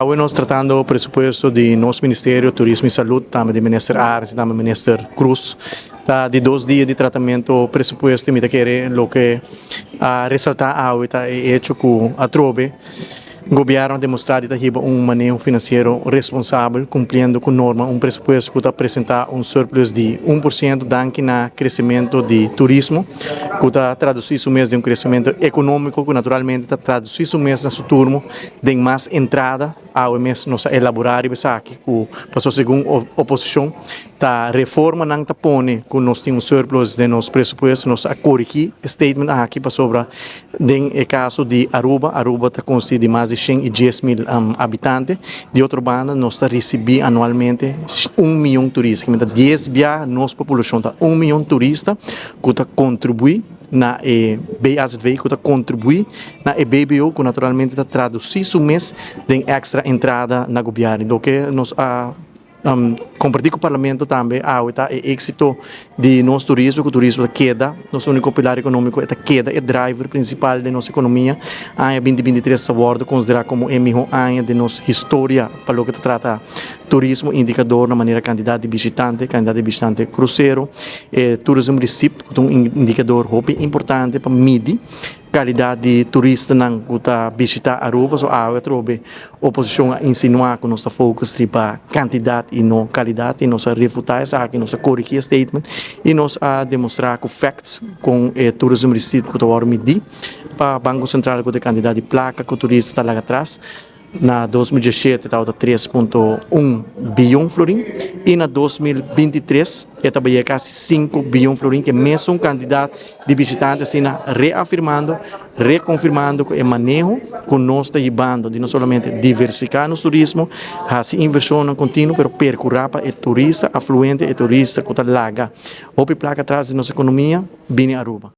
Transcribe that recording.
Awe nos tratando presupuesto di nos Ministerio Turismo y Salud, tambe di Minister Arends y tambe Minister Croes. Ta di 2 dia di tratamento presupuesto y mi ta kere loke a resalta awe ta e hecho cu atrobe gobierno a demostra di ta hiba un maneho financiero responsabel, cumpliendo cu norma, un presupuesto cu ta presenta un surplus di 1% danki na crecemento di turismo, cu ta traduci su mes den un crecemento economico, cu naturalmente ta traduci su mes na su turno den mas entrada. Awe mes nos a elabora riba esaki cu paso segun oposicion ta reformanan ta pone cu nos tin un surplus den nos presupuesto. Nos a corigi e statement aki pasobra den e caso di Aruba, Aruba ta consti di mas di 110.000 habitante. Di otro banda, nos ta ricibi anualmente 1 miyon turista, cu ta 10 bia nos poblacion, ta 1 miyon turista cu ta contribui na e BAZV, cu ta contribui na e BBO, cu naturalmente ta traduci su mes den extra entrada na gobierno. Loke nos a comparti cu Parlamento tambe awe ta e exito di nos turismo, cu turismo ta keda nos unico pilar economico, ta keda e driver principal di nos economia. Aña 2023 ta wordo considera como e miho aña di nos historia pa loke ta trata turismo, indicador na manera cantidad di bishitante crucero, tourism receipt, un indicador hopi importante pa midi calidad di turistanan cu ta bishita Aruba. So awe atrobe oposicion a insinua cu nos ta focus riba cantidad y no calidad y nos a refuta esaki, nos a corigi e statement y nos a demostra cu facts cu e tourism receipt cu ta wordo midi pa Banco Central, cu e cantidad di placa cu turista ta laga atras. Na 2017 tabata 3.1 biyon florin y na 2023 tabata casi 5 biyon florin, cu e mesun cantidad di bishitante, asina reafirmando, reconfirmando cu e maneho cu nos ta hibando di no solamente diversifica nos turismo, haci inversion continuo, pero percura pa e turista afluente, e turista cu ta laga hopi placa atras di nos economia, bini Aruba.